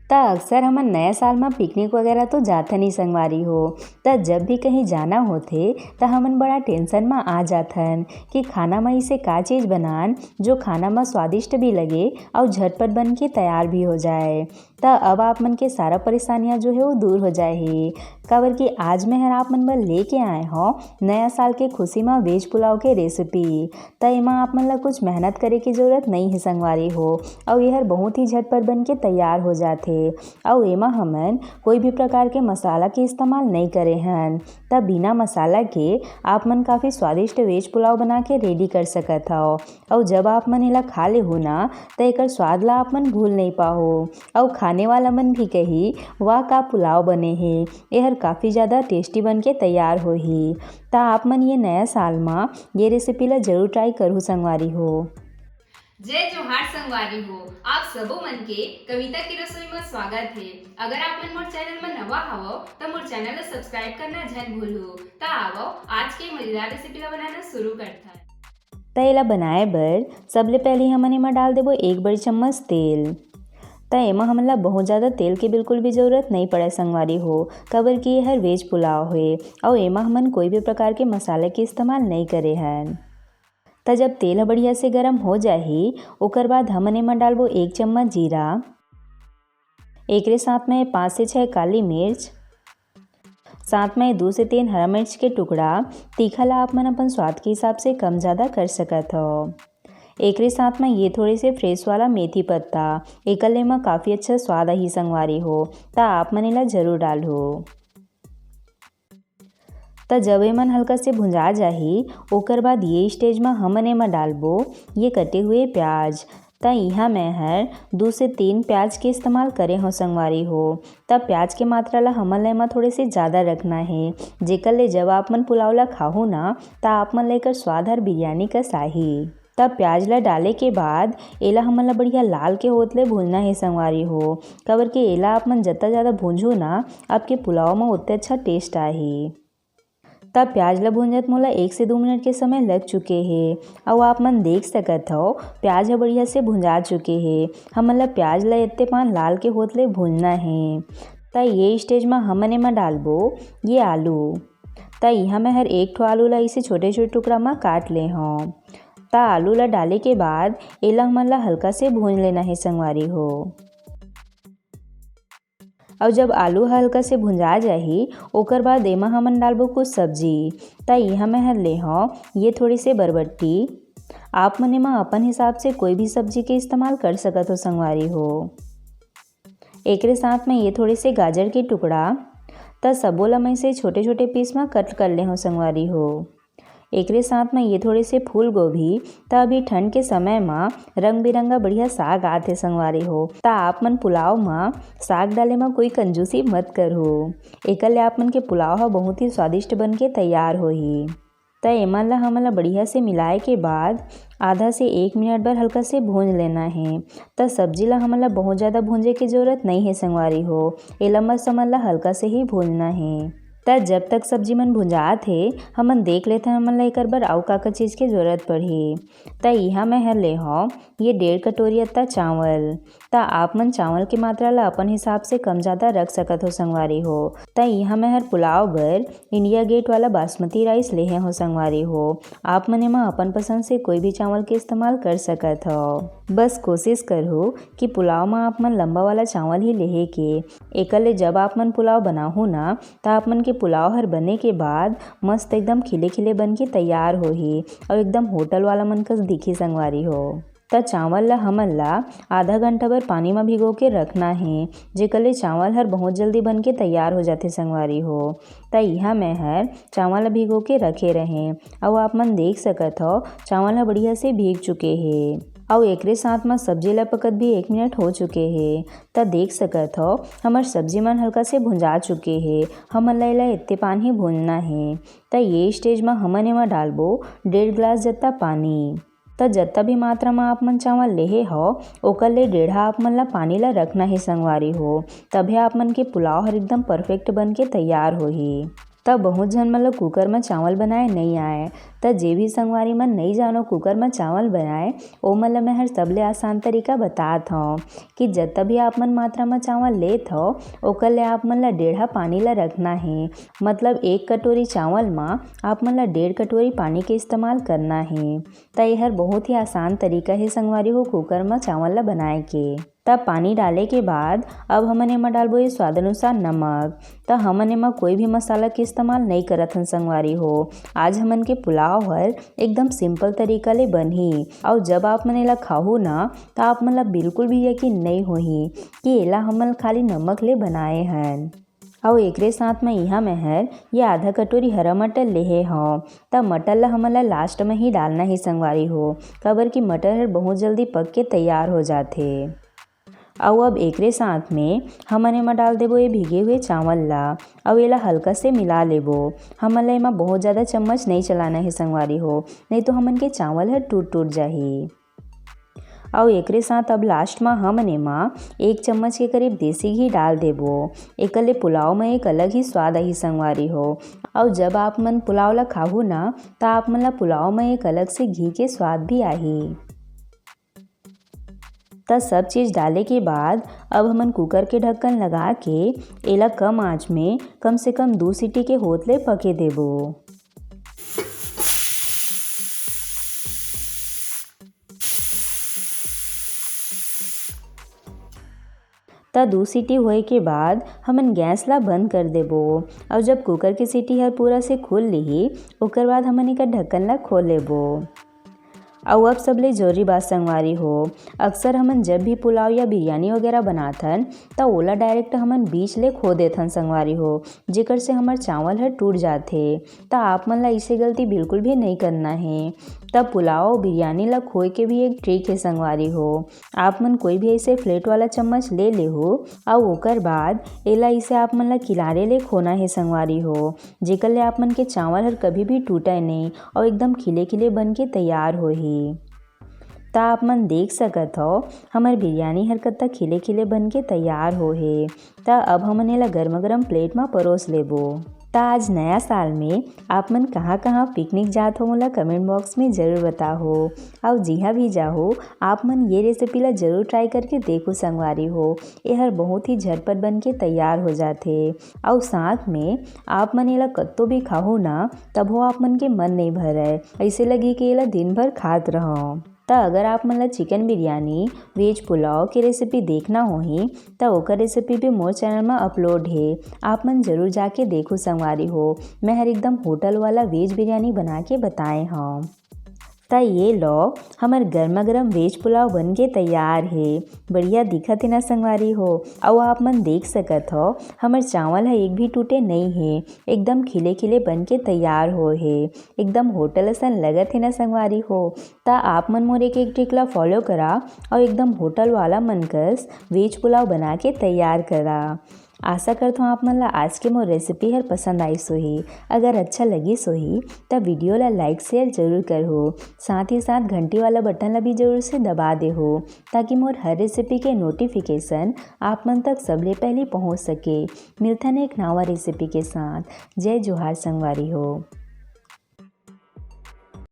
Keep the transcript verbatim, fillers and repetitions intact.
त अक्सर हमन नया साल म पिकनिक वगैरह तो जाथन ही संगवारी हो। त जब भी कहीं जाना होथे, त हमन बड़ा टेंशन म आ जाथन कि खाना म इसे का चीज बनान, जो खाना म स्वादिष्ट भी लगे अउ झटपट बन के तैयार भी हो जाए। त अब आप मन के सारा परेशानियां जो है, वो दूर हो जाए हे, काबर कि आज मैं हर आप मन बर लेके आए हौं नया साल के खुशी म वेज पुलाव के रेसिपी। त एमा आप मन ला कुछ मेहनत करे के जरूरत नइ हे संगवारी हो, अउ एहर बहुत ही झटपट बन के तैयार हो जाथे। अउ एमा हमन कोई भी प्रकार के मसाला के इस्तेमाल नइ करे हन। त बिना मसाला के आप मन काफ़ी स्वादिष्ट वेज पुलाव बना के रेडी कर सकत हव। अउ जब आप मन एला खा लेहू ना, त एकर स्वाद ला आप मन भूल नइ पाहू। अउ खाने वाला मन भी कही, "वाह, का पुलाव बने हे, एहर काफ़ी ज़्यादा टेस्टी बन के तैयार होही।" त आप मन ये नया साल म ये रेसिपी ला जरूर ट्राई करहू संगवारी हो। जय जोहार संगवारी हो, आप सबो मन के कविता की रसोई में स्वागत हे। अगर आप मन मोर चैनल में नवा हवो, त मोर चैनल ला सब्सक्राइब करना झन भूलहू। त आवो, आज के मजेदार रेसिपी ला बनाना शुरू करथन। त एला बनाए बर सबले पहले हमन एमा डाल देबो एक बड़ी चम्मच तेल। त एमा हमन ला बहुत ज़्यादा तेल के बिल्कुल भी जरूरत नइ पड़े संगवारी हो, काबर कि ये हर वेज पुलाव हे, अउ एमा हमन कोई भी प्रकार के मसाला के इस्तेमाल नइ करे हन। त जब तेल ह बढ़िया से गरम हो जाही, ओकर बाद हमन एमा डालबो एक चम्मच जीरा, एकरे साथ में पाँच से छः काली मिर्च, साथ में दू से तीन हरा मिर्च के टुकड़ा। तीखा ला आप मन अपन स्वाद के हिसाब से कम ज़्यादा कर सकत हव। एकरे साथ में ये थोड़े से फ्रेश वाला मेथी पत्ता, एकर ले म काफ़ी अच्छा स्वाद आही संगवारी हो, त आप मन एला जरूर डालहू। त जब एमन हल्का से भुंजा जाही, ओकर बाद ये स्टेज म हमन एमा डालबो ये कटे हुए प्याज। त इहाँ मैं हर दू से तीन प्याज के इस्तेमाल करे हव संगवारी हो। त प्याज के मात्रा ला हमन ला एमा थोड़े से ज़्यादा रखना हे, जेकर ले जब आप मन पुलाव ला खाहू ना, त आप मन ला एकर स्वाद हर बिरयानी कस आही। त प्याज ला डाले के बाद एला हमन ला बढ़िया लाल के होत ले भूनना हे संगवारी हो, काबर के एला आप मन जत्ता ज़्यादा भूंजहू ना, आपके पुलाव म ओत्ते अच्छा टेस्ट आही। त प्याज ला भूंजत मोला एक से दू मिनट के समय लग चुके हे, अउ आप मन देख सकत हव, प्याज ह बढ़िया से भुंजा चुके हे। हमन ला प्याज ला एत्ते पान लाल के होत ले भूनना हे। त ये स्टेज म हमन एमा डालबो ये आलू। त इहाँ मैं हर एक ठो आलू ला इसे छोटे-छोटे टुकड़ा म काट ले हव। त आलू ला डाले के बाद एला हमन ला हल्का से भूंज लेना हे संगवारी हो। अउ जब आलू ह हल्का से भुंजा जाही, ओकर बाद एमा हमन डालबो कुछ सब्जी। त इहाँ मैं हर ले हव ये थोड़ी से बरबट्टी। आप मन एमा अपन हिसाब से कोई भी सब्जी के इस्तेमाल कर सकत हो संगवारी हो। एकरे साथ में ये थोड़े से गाजर के टुकड़ा, त सबो ला मैं से छोटे-छोटे पीस म कट कर ले हव संगवारी हो। एकरे साथ में ये थोड़े से फूल गोभी, त अभी ठंड के समय म रंग बिरंगा बढ़िया साग आथे संगवारी हो, त आप मन पुलाव म साग डाले म कोई कंजूसी मत करहू। एकर ले आप मन के पुलाव ह बहुत ही स्वादिष्ट बन के तैयार होही। त एमन ला हमन ला बढ़िया से मिलाए के बाद आधा से एक मिनट बर हल्का से भूंज लेना हे। त सब्जी ला हमन ला बहुत ज़्यादा भूंजे के जरूरत नइ हे संगवारी हो, एला बस हमन ला हल्का से ही भूंजना हे। त जब तक सब्जी मन भुंजात हे, हमन देख लेथन हमन ला एकर बर अउ का का चीज़ के जरूरत पड़ही। त इहाँ मैं हर ले हव ये डेढ़ कटोरी अत्ता चावल। त आप मन चावल के मात्रा ला अपन हिसाब से कम ज़्यादा रख सकत हो संगवारी हो। त इहाँ मैं हर पुलाव बर इंडिया गेट वाला बासमती राइस लेहे हो संगवारी हो। आप मन एमा अपन पसंद से कोई भी चावल के इस्तेमाल कर सकत हव। बस कोशिश करहू कि पुलाव म आप मन लंबा वाला चावल ही लेहे के। एकर ले जब आप मन पुलाव बनाहू ना, त आप मन के पुलाव हर बने के बाद मस्त एकदम खिले खिले बन के तैयार होही अउ एकदम होटल वाला मन कस दिखही संगवारी हो। त चावल ला हमन ला आधा घंटा बर पानी म भिगो के रखना हे, जेकर ले चावल हर बहुत जल्दी बन के तैयार हो जाथे संगवारी हो। त इहाँ मैं हर चावल ला भिगो के रखे रहें, अउ आप मन देख सकत हव, चावल ह बढ़िया से भीग चुके हे। अउ एकरे साथ म सब्जी ला पकत भी एक मिनट हो चुके हे। त देख सकत हव, हमर सब्जी मन हल्का से भुंजा चुके हे। हमन ला एला एत्ते पान ही भूनना हे। त ये स्टेज म हमन एमा डालबो डेढ़ गिलास जत्ता पानी। त जत्ता भी मात्रा म आप मन चावल लेहे हव, ओकर ले डेढ़ा आप मन ला पानी ला रखना हे संगवारी हो, तभे आप मन के पुलाव हर एकदम परफेक्ट बन के तैयार होही। त बहुत झन मन ल कुकर म चावल बनाए नइ आए। त जे भी संगवारी मन नइ जानो कुकर म चावल बनाए, ओमन ल मैं हर सबले आसान तरीका बतात हौं कि जतका भी आप मन मात्रा म चावल लेत हव, ओकर ले आप मन ल डेढ़ा पानी ल रखना हे। मतलब एक कटोरी चावल म आप मन ल डेढ़ कटोरी पानी के इस्तेमाल करना हे। त एहर बहुत ही आसान तरीका हे संगवारी हो कुकर म चावल ल बनाए के। त पानी डाले के बाद अब हमन एमा डालबो ये स्वाद अनुसार नमक। त हमन एमा कोई भी मसाला के इस्तेमाल नइ करत हन संगवारी हो। आज हमन के पुलाव हर एकदम सिंपल तरीका ले बनही, अउ जब आप मन एला खाहू ना, त आप मन ला बिल्कुल भी यकीन नइ होही कि एला हमन खाली नमक ले बनाए हन। अउ एकरे साथ म इहाँ मैं हर ये आधा कटोरी हरा मटर लेहे हौं। त मटर ला हमन ला लास्ट म ही डालना ही संगवारी हो, काबर कि मटर हर बहुत जल्दी पक के तैयार हो जाथे। अउ अब एकरे साथ में हमन एमा डाल देबो ये भीगे हुए चावल ला, अउ एला हल्का से मिला लेबो। हमन ला एमा बहुत ज़्यादा चम्मच नइ चलाना हे संगवारी हो, नइ तो हमन के चावल हर टूट टूट जाही। अउ एकरे साथ अब लास्ट म हमन एमा एक चम्मच के करीब देसी घी डाल देबो। एकर ले पुलाव म एक अलग ही स्वाद आही संगवारी हो। अउ जब आप मन पुलाव ला खाहू ना, त आप मन ला पुलाव म एक अलग से घी के स्वाद भी आही। त सब चीज डाले के बाद अब हमन कुकर के ढक्कन लगा के एला कम आंच में कम से कम दू सीटी के होत ले पके देबो। त दू सीटी होए के बाद हमन गैस ला बंद कर देबो। अउ जब कुकर के सीटी हर पूरा से खुल लिही, ओकर बाद हमन एकर ढक्कन ला खोल लेबो। अउ अब सबले जरूरी बात संगवारी हो, अक्सर हमन जब भी पुलाव या बिरयानी वगैरह बनाथन, त ओला डायरेक्ट हमन बीच ले खो देथन संगवारी हो, जेकर से हमर चावल हर टूट जाथे। त आप मन ला इसे गलती बिल्कुल भी नइ करना हे। त पुलाव अउ बिरयानी ला खोए के भी एक ट्रिक हे संगवारी हो। आप मन कोई भी ऐसे फ्लैट वाला चम्मच ले लेहू, अउ ओकर बाद एला इसे आप मन ला किनारे ले खोना हे संगवारी हो, जेकर ले आप मन के चावल हर कभी भी टूटय नइ अउ एकदम खिले खिले बन के तैयार होही। त आप मन देख सकत हव, हमर बिरयानी हर कतका खिले खिले बन के तैयार हो हे। त अब हमन एला गरमा गरम प्लेट म परोस लेबो। त आज नया साल में आप मन कहाँ-कहाँ पिकनिक जात हो, मोला कमेंट बॉक्स में जरूर बताहो। अउ जिहाँ भी जाहो, आप मन ये रेसिपी ला जरूर ट्राई करके देखो संगवारी हो। एहर बहुत ही झटपट बन के तैयार हो जाथे। अउ साथ में आप मन एला कत्तो भी खाहो ना, तभो आप मन के मन नइ भरय, अइसे लगही कि एला दिन भर खात रहव। त अगर आप मन ला चिकन बिरयानी, वेज पुलाव के रेसिपी देखना होही, त ओकर रेसिपी भी मोर चैनल म अपलोड हे, आप मन जरूर जाके देखो संगवारी हो। मैं हर एकदम होटल वाला वेज बिरयानी बना के बताए हव। त ये लो, हमर गरमा गरम वेज पुलाव बन के तैयार हे। बढ़िया दिखत हे ना संगवारी हो? अउ आप मन देख सकत हो, हमर चावल ह एक भी टूटे नइ हे, एकदम खिले खिले बन के तैयार हो हे, एकदम होटल असन लगत हे ना संगवारी हो? त आप मन मोर एक एक ट्रिक ला फॉलो करा अउ एकदम होटल वाला मन कस वेज पुलाव बना के तैयार करा। आशा करत हव आप मन ला आज के मोर रेसिपी हर पसंद आइस होही। अगर अच्छा लगिस होही, त वीडियो ला लाइक शेयर जरूर करहू। साथ ही साथ घंटी वाला बटन ला भी जरूर से दबा देहू, ताकि मोर हर रेसिपी के नोटिफिकेशन आप मन तक सबले पहली पहुंच सके। मिलथन एक नवा रेसिपी के साथ। जय जोहार संगवारी हो।